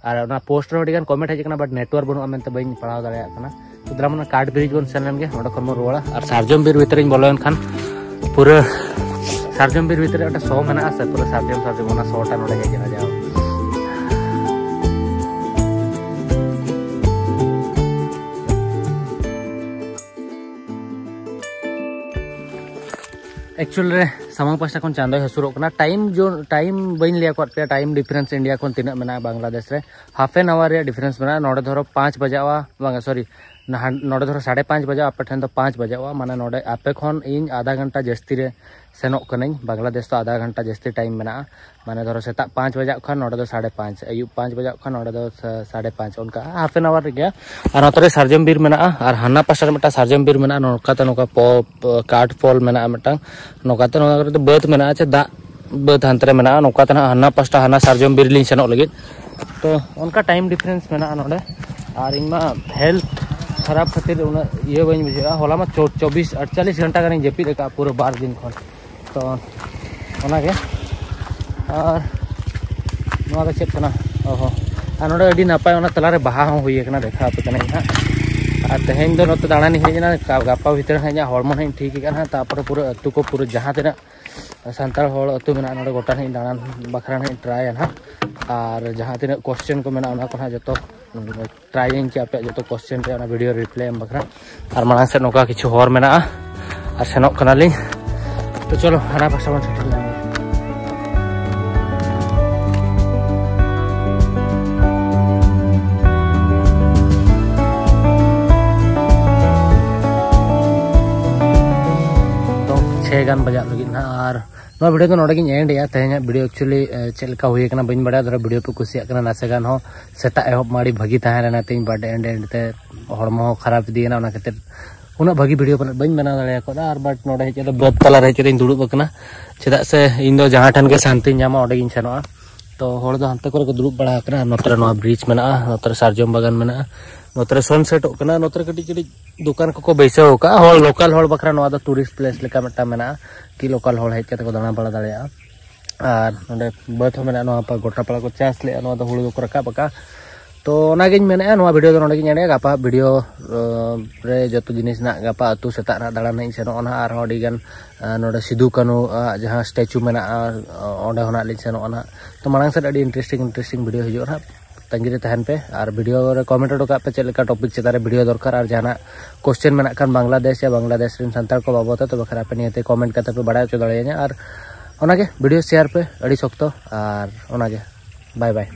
ᱟᱨ ᱚᱱᱟ ᱯᱳᱥᱴ ᱨᱮᱦᱚᱸ ᱟᱹᱰᱤᱜᱟᱱ ᱠᱚᱢᱮᱱᱴ ᱦᱮᱡ ᱟᱠᱟᱱᱟ, but ᱱᱮᱴᱣᱟᱨᱠ ᱵᱟᱹᱱᱩᱜᱼᱟ ᱢᱮᱱᱛᱮ ᱵᱟᱹᱧ ᱯᱟᱲᱦᱟᱣ ᱫᱟᱲᱮᱭᱟᱜ ᱠᱟᱱᱟ᱾ ᱛᱚ ᱫᱮᱞᱟ ᱢᱟᱱᱮ ᱠᱟᱴ ᱵᱨᱤᱡᱽ ᱵᱚᱱ ᱥᱮᱱ ᱞᱮᱱ ᱜᱮ, ᱱᱚᱸᱰᱮ ᱠᱷᱚᱱ ᱵᱚᱱ ᱨᱩᱣᱟᱹᱲᱟ᱾ ᱟᱨ ᱥᱟᱨᱡᱚᱢ ᱵᱤᱨ ᱵᱷᱤᱛᱨᱤᱧ ᱵᱚᱞᱚᱭᱮᱱ ᱠᱷᱟᱱ ᱯᱩᱨᱟᱹ ᱥᱟᱨᱡᱚᱢ ᱵᱤᱨ ᱵᱷᱤᱛᱨᱤ ᱨᱮ ᱢᱤᱫᱴᱟᱝ ᱥᱚ ᱢᱮᱱᱟᱜᱼᱟ ᱥᱮ, ᱯᱩᱨᱟᱹ ᱥᱟᱨᱡᱚᱢ ᱥᱟᱨᱡᱚᱢ, ᱚᱱᱟ ᱥᱚ ᱴᱟ ᱱᱚᱸᱰᱮ ᱦᱮᱡ ᱮᱱᱟ ᱡᱟᱣ᱾ ᱮᱠᱪᱩᱭᱮᱞ ᱨᱮ ᱥᱟᱢᱟᱝ ᱯᱟᱥᱴᱟ ᱠᱷᱚᱱ ᱪᱟᱸᱫᱚᱭ ᱦᱟᱹᱥᱩᱨᱚᱜ ᱠᱟᱱᱟ᱾ ᱴᱟᱭᱤᱢ ᱡᱳᱱ, ᱴᱟᱭᱤᱢ ᱵᱟᱹᱧ ᱞᱟᱹᱭ ᱟᱠᱟᱫ ᱯᱮᱭᱟ, ᱴᱟᱭᱤᱢ ᱰᱤᱯᱷᱟᱨᱮᱱᱥ ᱤᱱᱰᱤᱭᱟ ᱠᱷᱚᱱ ᱛᱤᱱᱟᱹᱜ ᱢᱮᱱᱟᱜᱼᱟ ᱵᱟᱝᱞᱟᱫᱮᱥ ᱨᱮ᱾ ᱦᱟᱯ ᱮᱱ ᱟᱣᱟᱨ ᱨᱮᱭᱟᱜ ᱰᱤᱯᱷᱟᱨᱮᱱᱥ ᱢᱮᱱᱟᱜᱼᱟ᱾ ᱱᱚᱰᱮ ᱫᱷᱚᱨᱚ ᱯᱟᱸᱪ ᱵᱟᱡᱟᱜᱼᱟ, ᱵᱟᱝᱟ, ᱥᱚᱨᱤ, ᱱᱟᱦᱟᱜ ᱱᱚᱰᱮ ᱫᱷᱚᱨᱚ ᱥᱟᱲᱮ ᱯᱟᱸᱪ ᱵᱟᱡᱟᱜᱼᱟ, ᱟᱯᱮ ᱴᱷᱮᱱ ᱫᱚ ᱯᱟᱸᱪ ᱵᱟᱡᱟᱜᱼᱟ, ᱢᱟᱱᱮ ᱱᱚᱰᱮ ᱟᱯᱮ ᱠᱷᱚᱱ ᱤᱧ ᱟᱫᱷᱟ ᱜᱷᱚᱱᱴᱟ ᱡᱟᱹᱥᱛᱤ ᱨᱮ ᱥᱮᱱᱚᱜ ᱠᱟᱹᱱᱟᱹᱧ᱾ ᱵᱟᱝᱞᱟᱫᱮᱥ ᱫᱚ ᱟᱫᱷᱟ ᱜᱷᱚᱱᱴᱟ ᱡᱟᱹᱥᱛᱤ ᱴᱟᱭᱤᱢ ᱢᱮᱱᱟᱜᱼᱟ, ᱢᱟᱱᱮ ᱫᱷᱚᱨᱚ ᱥᱮᱛᱟᱜ ᱯᱟᱸᱪ ᱵᱟᱡᱟᱜ ᱠᱷᱟᱱ ᱱᱚᱰᱮ ᱫᱚ ᱥᱟᱲᱮ ᱯᱟᱸᱪ, ᱟᱹᱭᱩᱵ ᱯᱟᱸᱪ ᱵᱟᱡᱟᱜ ᱠᱷᱟᱱ ᱱᱚᱰᱮ ᱫᱚ ᱥᱟ-, ᱥᱟᱲᱮ ᱯᱟᱸᱪ, ᱚᱱᱠᱟ ᱦᱟᱯ ᱮᱱ ᱟᱣᱟᱨ ᱨᱮᱜᱮ᱾ ᱟᱨ ᱱᱚᱛᱮ ᱨᱮ ᱥᱟᱨᱡᱚᱢ ᱵᱤᱨ ᱢᱮᱱᱟᱜᱼᱟ, ᱟᱨ ᱦᱟᱱᱟ ᱯᱟᱥᱴᱟ ᱨᱮ ᱢᱤᱫᱴᱟᱝ ᱥᱟᱨᱡᱚᱢ ᱵᱤᱨ ᱢᱮᱱᱟᱜᱼᱟ, ᱱᱚᱝᱠᱟᱛᱮ ᱱᱚᱝᱠᱟ ᱯᱚ-, ᱯᱚ-, ᱠᱟᱴ ᱯᱚᱞ ᱢᱮᱱᱟᱜᱼᱟ ᱢᱤᱫᱴᱟᱝ, ᱱᱚᱝᱠᱟᱛᱮ ᱱᱚᱣᱟ ᱠᱚᱨᱮ ᱫᱚ ᱵᱟᱹᱫᱽ ᱢᱮᱱᱟᱜᱼᱟ, ᱪᱮ ᱫᱟᱜ ᱵᱟᱹᱫᱽ ᱦᱟᱱᱛᱮ ᱨᱮ ᱢᱮᱱᱟᱜᱼᱟ, ᱱᱚᱝᱠᱟᱛᱮ ᱱᱟᱦᱟᱜ ᱦᱟᱱᱟ ᱯᱟᱥᱴᱟ ᱦᱟᱱᱟ ᱥᱟᱨᱡᱚᱢ ᱵᱤᱨ ᱞᱤᱧ ᱥᱮᱱᱚᱜ ᱞᱟᱹᱜᱤᱫ᱾ ᱛᱚ ᱚᱱᱠᱟ ᱴᱟᱭᱤᱢ ᱰᱤᱯᱷᱟᱨᱮᱱᱥ ᱢᱮᱱᱟᱜᱼᱟ ᱱᱚᱰᱮ, ᱟᱨ ᱤᱧ ᱢᱟ ᱦᱮᱞᱛᱷ ᱠᱷᱟᱨᱟᱯ ᱠᱷᱟᱹᱛᱤᱨ ᱩᱱᱟᱹᱜ ᱤᱭᱟᱹ ᱵᱟᱹᱧ ᱵᱩᱡᱷᱟᱹᱣᱮᱫᱼᱟ᱾ ᱦᱚᱞᱟ ᱢᱟ ᱪᱚ-, ᱪᱚᱵᱵᱤᱥ ᱟᱴᱪᱟᱞᱞᱤᱥ ᱜᱷᱚᱱᱴᱟ ᱜᱟᱱᱤᱧ ᱡᱟᱹᱯᱤᱫ ᱟᱠᱟᱫᱼᱟ ᱯᱩᱨᱟᱹ ᱵᱟᱨ ᱫᱤᱱ ᱠᱷᱚᱱ᱾ ᱛᱚ ᱚᱱᱟᱜᱮ᱾ ᱟᱨ ᱱᱚᱣᱟ ᱫᱚ ᱪᱮᱫ ᱠᱟᱱᱟ? ᱚ ᱦᱚᱸ᱾ ᱟᱨ ᱱᱚᱰᱮ ᱟᱹᱰᱤ ᱱᱟᱯᱟᱭ ᱚᱱᱟ ᱛᱟᱞᱟᱨᱮ ᱵᱟᱦᱟ ᱦᱚᱸ ᱦᱩᱭ ᱟᱠᱟᱱᱟ, ᱫᱮᱠᱷᱟᱣ ᱟᱯᱮ ᱠᱟᱹᱱᱟᱹᱧ ᱦᱟᱸᱜ᱾ ᱟᱨ ᱛᱮᱦᱮᱧ ᱫᱚ ᱱᱚᱛᱮ ᱫᱟᱬᱟᱱᱤᱧ ᱦᱮᱡ ᱮᱱᱟ, ᱜᱟ-, ᱜᱟᱯᱟ ᱵᱷᱤᱛᱨᱤ ᱦᱟᱸᱜ ᱤᱧᱟᱹᱜ ᱦᱚᱲᱢᱚ ᱦᱟᱸᱜ ᱤᱧ ᱴᱷᱤᱠ ᱮᱫᱟ ᱦᱟᱸᱜ, ᱛᱟᱨᱯᱚᱨᱮ ᱯᱩᱨᱟᱹ ᱟᱹᱛᱩ ᱠᱚ ᱯᱩᱨᱟᱹ ᱡᱟᱦᱟᱸ ᱛᱤᱱᱟᱹᱜ ᱥᱟᱱᱛᱟᱲ ᱦᱚᱲ ᱟᱹᱛᱩ ᱢᱮᱱᱟᱜᱼᱟ ᱱᱚᱰᱮ ᱜᱚᱴᱟ ᱦᱟᱸᱜ ᱤᱧ ᱫᱟᱬᱟᱱ ᱵᱟᱠᱷᱨᱟ ᱦᱟᱸᱜ ᱤᱧ ᱴᱨᱟᱭᱟ ᱦᱟᱸᱜ᱾ ᱟᱨ ᱡᱟᱦᱟᱸ ᱛᱤᱱᱟᱹᱜ ᱠᱚᱥᱪᱮᱱ ᱠᱚ ᱢᱮᱱᱟᱜᱼᱟ ᱚᱱᱟ ᱠᱚ ᱦᱟᱸᱜ ᱡᱚᱛᱚ ᱴᱨᱟᱭ ᱟᱹᱧ ᱪᱮ ᱟᱯᱮᱭᱟᱜ ᱡᱚᱛᱚ ᱠᱚᱥᱪᱮᱱ ᱨᱮ ᱚᱱᱟ ᱵᱷᱤᱰᱤᱭᱳ ᱨᱤᱯᱞᱟᱭ ᱮᱢ ᱵᱟᱠᱷᱨᱟ᱾ ᱟᱨ ᱢᱟᱲᱟᱝ ᱥᱮᱫ ᱱᱚᱝᱠᱟ ᱠᱤᱪᱷᱩ ᱦᱚᱨ ᱢᱮᱱᱟᱜᱼᱟ, ᱟᱨ ᱥᱮᱱᱚᱜ ᱠᱟᱱᱟᱞᱤᱧ᱾ ᱛᱚ ᱪᱚᱞᱚ, ᱦᱟᱱᱟ ᱯᱟᱥᱴᱟ ᱵᱚᱱ ᱥᱮᱴᱮᱨ ᱞᱮᱱ ᱜᱮ᱾ ᱛᱚ ᱪᱷᱮ ᱜᱟᱱ ᱵᱟᱡᱟᱜ ᱞᱟᱹᱜᱤᱫ ᱱᱟᱦᱟᱜ, ᱟᱨ ᱱᱚᱣᱟ ᱵᱷᱤᱰᱤᱭᱳ ᱫᱚ ᱱᱚᱰᱮ ᱜᱤᱧ ᱮᱱᱰ ᱮᱜᱼᱟ᱾ ᱛᱮᱦᱮᱧᱟᱜ ᱵᱷᱤᱰᱤᱭᱳ ᱮᱠᱪᱩᱭᱮᱞᱤ ᱪᱮᱫ ᱞᱮᱠᱟ ᱦᱩᱭ ᱟᱠᱟᱱᱟ ᱵᱟᱹᱧ ᱵᱟᱲᱟᱭᱟ, ᱫᱷᱚᱨᱚ ᱵᱷᱤᱰᱤᱭᱳ ᱯᱮ ᱠᱩᱥᱤᱭᱟᱜ ᱠᱟᱱᱟ ᱱᱟᱥᱮ ᱜᱟᱱ ᱦᱚᱸ, ᱥᱮᱛᱟᱜ ᱮᱦᱚᱵ ᱢᱟ ᱟᱹᱰᱤ ᱵᱷᱟᱹᱜᱤ ᱛᱟᱦᱮᱸ ᱞᱮᱱᱟ, ᱛᱮᱦᱮᱧ ᱵᱟᱴ ᱮᱱᱰ ᱮᱱᱰ ᱛᱮ ᱦᱚᱲᱢᱚ ᱦᱚᱸ ᱠᱷᱟᱨᱟᱯ ᱤᱫᱤᱭᱮᱱᱟ, ᱚᱱᱟ ᱠᱷᱟᱹᱛᱤᱨ ᱩᱱᱟᱹᱜ ᱵᱷᱟᱹᱜᱤ ᱵᱷᱤᱰᱤᱭᱳ ᱯᱟᱞᱮᱫ ᱵᱟᱹᱧ ᱵᱮᱱᱟᱣ ᱫᱟᱲᱮ ᱠᱟᱣᱫᱟ᱾ ᱟᱨ ᱵᱟᱴ ᱱᱚᱰᱮ ᱦᱮᱡ ᱠᱟᱛᱮ ᱵᱟᱹᱫᱽ ᱛᱟᱞᱟᱨᱮ ᱦᱮᱡ ᱠᱟᱛᱮᱧ ᱫᱩᱲᱩᱵ ᱟᱠᱟᱱᱟ, ᱪᱮᱫᱟᱜ ᱥᱮ ᱤᱧ ᱫᱚ ᱡᱟᱦᱟᱸ ᱴᱷᱮᱱ ᱜᱮ ᱥᱟᱱᱛᱤᱧ ᱧᱟᱢᱟ ᱚᱸᱰᱮ ᱜᱤᱧ ᱥᱮᱱᱚᱜᱼᱟ᱾ ᱛᱚ ᱦᱚᱲ ᱫᱚ ᱦᱟᱱᱛᱮ ᱠᱚᱨᱮ ᱠᱚ ᱫᱩᱲᱩᱵ ᱵᱟᱲᱟ ᱟᱠᱟᱱᱟ, ᱟᱨ ᱱᱚᱛᱮ ᱨᱮ ᱱᱚᱣᱟ ᱵᱨᱤᱡᱽ ᱢᱮᱱᱟᱜᱼᱟ, ᱱᱚᱛᱮ ᱨᱮ ᱥᱟᱨᱡᱚᱢ ᱵᱟᱜᱟᱱ ᱢᱮᱱᱟᱜᱼᱟ, ᱱᱚᱛᱮ ᱨᱮ ᱥᱟᱱᱥᱮᱴᱚᱜ ᱠᱟᱱᱟ, ᱱᱚᱛᱮ ᱨᱮ ᱠᱟᱹᱴᱤᱡ ᱠᱟᱹᱴᱤᱡ ᱫᱚᱠᱟᱱ ᱠᱚᱠᱚ ᱵᱟᱹᱭᱥᱟᱹᱣ ᱟᱠᱟᱫᱼᱟ᱾ ᱦᱚᱲ, ᱞᱳᱠᱟᱞ ᱦᱚᱲ ᱵᱟᱠᱷᱨᱟ ᱱᱚᱣᱟ ᱫᱚ ᱴᱩᱨᱤᱥᱴ ᱯᱞᱮᱥ ᱞᱮᱠᱟ ᱢᱤᱫᱴᱟᱝ ᱢᱮᱱᱟᱜᱼᱟ, ᱠᱤ ᱞᱳᱠᱟᱞ ᱦᱚᱲ ᱦᱮᱡ ᱠᱟᱛᱮ ᱠᱚ ᱫᱟᱬᱟ ᱵᱟᱲᱟ ᱫᱟᱲᱮᱭᱟᱜᱼᱟ᱾ ᱟᱨ ᱱᱚᱰᱮ ᱵᱟᱹᱫᱽ ᱦᱚᱸ ᱢᱮᱱᱟᱜᱼᱟ, ᱱᱚᱣᱟ ᱯᱟ-, ᱜᱚᱴᱟ ᱯᱟᱲᱟ ᱠᱚ ᱪᱟᱥ ᱞᱮᱜᱼᱟ, ᱱᱚᱣᱟ ᱫᱚ ᱦᱩᱲᱩ ᱫᱚᱠᱚ ᱨᱟᱠᱟᱵ ᱟᱠᱟᱫᱼᱟ᱾ ᱛᱚ ᱚᱱᱟᱜᱤᱧ ᱢᱮᱱᱮᱫᱼᱟ, ᱱᱚᱣᱟ ᱵᱷᱤᱰᱤᱭᱳ ᱫᱚ ᱱᱚᱰᱮ ᱜᱤᱧ ᱮᱱᱰᱮᱜᱼᱟ᱾ ᱜᱟᱯᱟ ᱵᱷᱤᱰᱤᱭᱳ, ᱟᱸ, ᱨᱮ ᱡᱚᱛᱚ ᱡᱤᱱᱤᱥ ᱱᱟᱜ ᱜᱟᱯᱟ ᱟᱹᱛᱩ ᱥᱮᱛᱟᱜ ᱨᱮ ᱦᱟᱸᱜ ᱫᱟᱬᱟᱱ ᱦᱟᱸᱜ ᱤᱧ ᱥᱮᱱᱚᱜᱼᱟ ᱱᱟᱦᱟᱜ, ᱟᱨᱦᱚᱸ ᱟᱹᱰᱤ ᱜᱟᱱ, ᱟᱸ, ᱱᱚᱰᱮ ᱥᱤᱫᱩ ᱠᱟᱹᱱᱦᱩ ᱟᱜ ᱡᱟᱦᱟᱸ ᱥᱴᱮᱪᱩ ᱢᱮᱱᱟᱜᱼᱟ, ᱚᱸᱰᱮ ᱦᱚᱸ ᱱᱟᱜ ᱞᱤᱧ ᱥᱮᱱᱚᱜᱼᱟ ᱱᱟᱦᱟᱜ᱾ ᱛᱚ ᱢᱟᱲᱟᱝ ᱥᱮᱫ ᱟᱹᱰᱤ ᱤᱱᱴᱟᱨᱮᱥᱴᱤᱝ, ᱤᱱᱴᱟᱨᱮᱥᱴᱤᱝ ᱵᱷᱤᱰᱤᱭᱳ ᱦᱤᱡᱩᱜᱼᱟ ᱱᱟᱦᱟᱜ, ᱛᱟᱺᱜᱤ ᱨᱮ ᱛᱟᱦᱮᱱ ᱯᱮ᱾ ᱟᱨ ᱵᱷᱤᱰᱤᱭᱳ ᱨᱮ ᱠᱚᱢᱮᱱᱴ ᱦᱚᱴᱚ ᱠᱟᱜ ᱯᱮ ᱪᱮᱫ ᱞᱮᱠᱟ ᱴᱚᱯᱤᱠ ᱪᱮᱛᱟᱱ ᱨᱮ ᱵᱷᱤᱰᱤᱭᱳ ᱫᱚᱨᱠᱟᱨ, ᱟᱨ ᱡᱟᱦᱟᱱᱟᱜ ᱠᱚᱥᱪᱮᱱ ᱢᱮᱱᱟᱜ ᱠᱷᱟᱱ ᱵᱟᱝᱞᱟᱫᱮᱥ ᱭᱟ ᱵᱟᱝᱞᱟᱫᱮᱥ ᱨᱮᱱ ᱥᱟᱱᱛᱟᱲ ᱠᱚ ᱵᱟᱵᱚᱫ ᱛᱮ, ᱛᱚᱵᱮ ᱠᱷᱟᱱ ᱟᱯᱮ ᱱᱤᱭᱟᱹᱛᱮ ᱠᱚᱢᱮᱱᱴ ᱠᱟᱛᱮ ᱯᱮ ᱵᱟᱲᱟᱭ ᱦᱚᱪᱚ ᱫᱟᱲᱮᱭᱟᱹᱧᱟ᱾ ᱟᱨ ᱚᱱᱟᱜᱮ ᱵᱷᱤᱰᱤᱭᱳ ᱥᱮᱭᱟᱨ ᱯᱮ ᱟᱹᱰᱤ ᱥᱚᱠᱛᱚ, ᱟᱨ ᱚᱱᱟᱜᱮ ᱵᱟᱭ ᱵᱟᱭ᱾